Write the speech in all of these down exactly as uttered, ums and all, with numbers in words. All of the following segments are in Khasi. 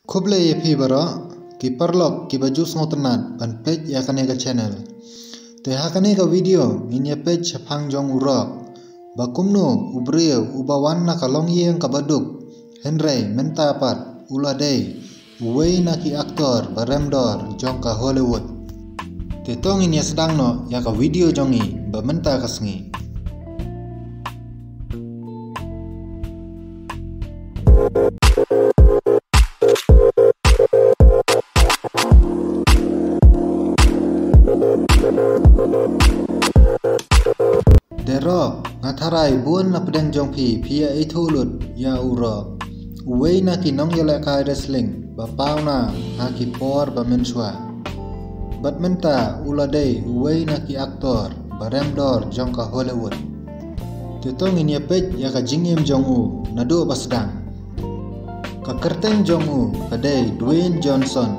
Khublei ïa phi baroh ki paralok kiba ju sngewtynnat ban peit ïa kane ka channel. Te ha kane ka video ngin ïa peit shaphang jong u Rock ba kumno u briew uba wan na ka longïing kaba duk, hynrei mynta pat u la dei uwei na ki aktor ba rem dor jong ka Hollywood. Te to ngin ïa sdang noh ïa ka video jong ngi ba mynta ka sngi. The Rock, nga tharai bun na pdeng jong phi phi ïa ithuh lut ïa u Rock, uwei na ki nongïalehkai wrestling ba paw na ha ki por ba mynshuwa. Bad mynta u la dei uwei na ki aktor ba rem dor jong ka Hollywood. Te to ngin ïa peit ïa ka jingim jong u naduh ba sdang. Ka kyrteng jong u ka dei Dwayne Johnson.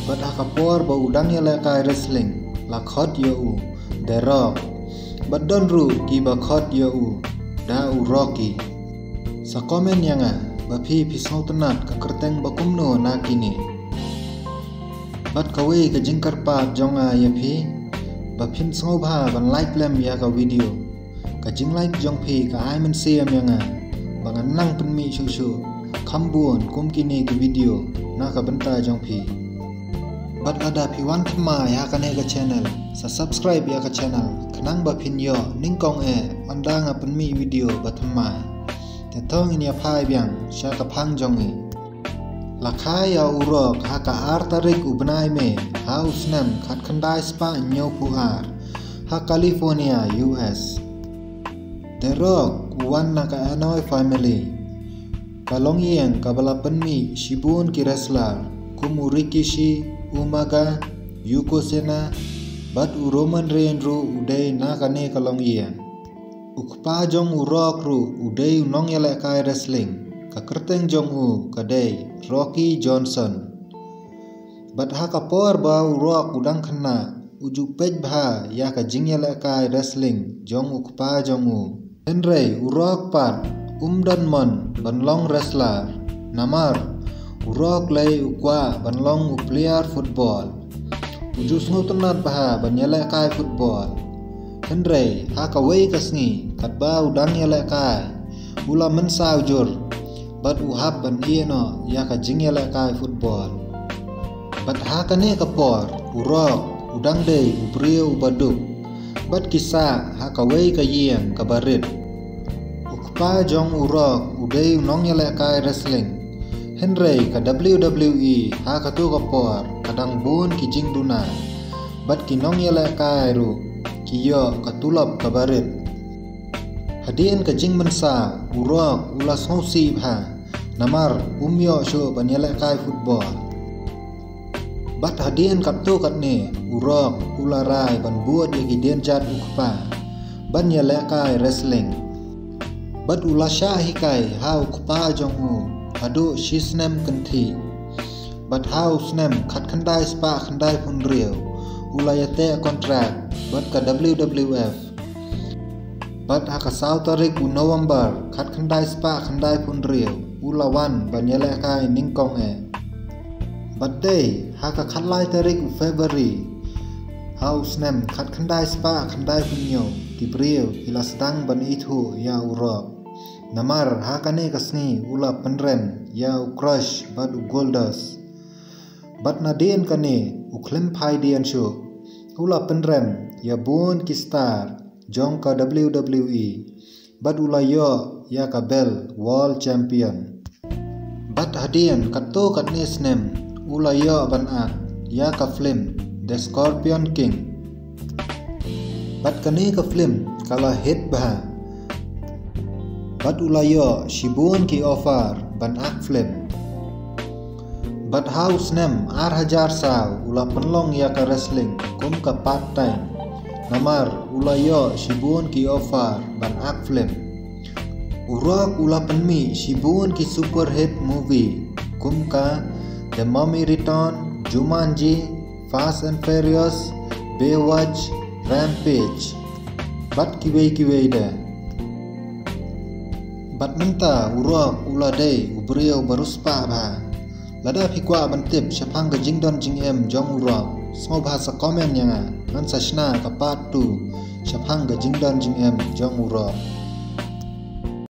Bad ha ka por ba u dang ïalehkai wrestling la khot ïa u The Rock. Bad don ruh kiba khot ïa u da u Rocky. Sa comment ïa nga ba phi phi sngewtynnat ka kyrteng ba kumno na kine. Bad kawei ka jingkyrpad jong nga ïa phi ba phin sngewbha ban like lem ïa ka video. Ka jinglike jong phi ka ai mynsiem ïa nga ba ngan nang pynmih shuh shuh kham bun kum kine ki video na ka bynta jong phi. Bad lada phi wan thymmai ha kane ka channel, sa subscribe ïa ka channel khnang ba phin ïoh nyngkong eh ynda nga pynmih video ba thymmai. Te to ngin ïa phai biang sha ka phang jong ngi. La kha ïa u Rock ha ka ar tarik u bnai May ha u snem khatkhyndai spah hynñiewphew ar ha California, U S. The Rock u wan na ka Anoa'i family, ka longïing kaba la pynmih shibun ki wrestler kum u Rikishi, Umaga, Yokozuna bad u Roman Reigns ruh u dei na kane ka longïing. U kpa jong u Rock ruh u dei u nongïalehkai wrestling, ka kyrteng jong u ka dei Rocky Johnson. Bad ha ka por ba u Rock u dang khynnah u ju peit bha ïa ka jingïalehkai wrestling jong u kpa jong u. Hynrei u Rock pat um don mon ban long wrestler. Namar u Rock lei u kwah ban long u player football. U ju sngewtynnat bha ban ïalehkai football. Hynrei ha kawei ka sngi katba u dang ïalehkai u la mynsaw jur bad u hap ban ïeh noh ïa ka jingïalehkai football. Bad ha kane ka por u Rock u dang dei u briew uba duk bad ki sah ha kawei ka ïing kaba rit. U kpa jong u Rock u dei u nongïalehkai wrestling. Hynrei ka W W E ha kato ka por ka dang bun ki jingduna bad ki nongïalehkai ruh ki ïoh ka tulop kaba rit. Hadien ka jingmynsaw u Rock u la sngewsih bha namar um ïoh shuh ban ïalehkai football. Bad hadien katto katne u Rock u la rai ban bud ïa ki dienjat u kpa ban ïalehkai wrestling. Bad u la shah hikai ha u kpa jong u haduh shi snem kynthih. Bad ha u snem khatkhyndai spah khyndaiphew hynriew u la ïateh kontrak bad ka W W F. Bad ha ka saw tarik u November khatkhyndai spah khyndaiphew hynriew u la wan ban ïalehkai nyngkong eh. Bad dei ha ka khatlai tarik u February ha u snem khatkhyndai spah khyndaiphew hynñiew ki briew ki la sdang ban ithuh ïa u Rock. Namar ha kane ka sngi u la pynrem ïa u Crush bad u Goldust. Bad nadien kane u khlem phai dien shuh u la pynrem ïa bun ki star jong ka W W E bad u la ïoh ïa ka belt World Champion. Bad hadien katto katne snem u la ïoh ban act ïa ka film The Scorpion King. Bad kane ka film ka la hit bha. Bad u la ïoh shibun ki offer ban act film. Bad ha u snem ar hajar saw u la pynlong ïa ka wrestling kum ka part time. Namar u la ïoh shibun ki offer ban act film. U Rock u la pynmih shibun ki super hit movie kum ka The Mummy Return, Jumanji, Fast and Furious, Baywatch, Rampage bad kiwei kiwei de. Bad mynta u Rock u la dei u briew ba riewspah bha. Lada phi kwah ban tip shaphang ka jingdon jingem jong u rok, sngewbha sa comment ïa nga. Ngan sa shna ka part two shaphang ka jingdon jingem jong u rok.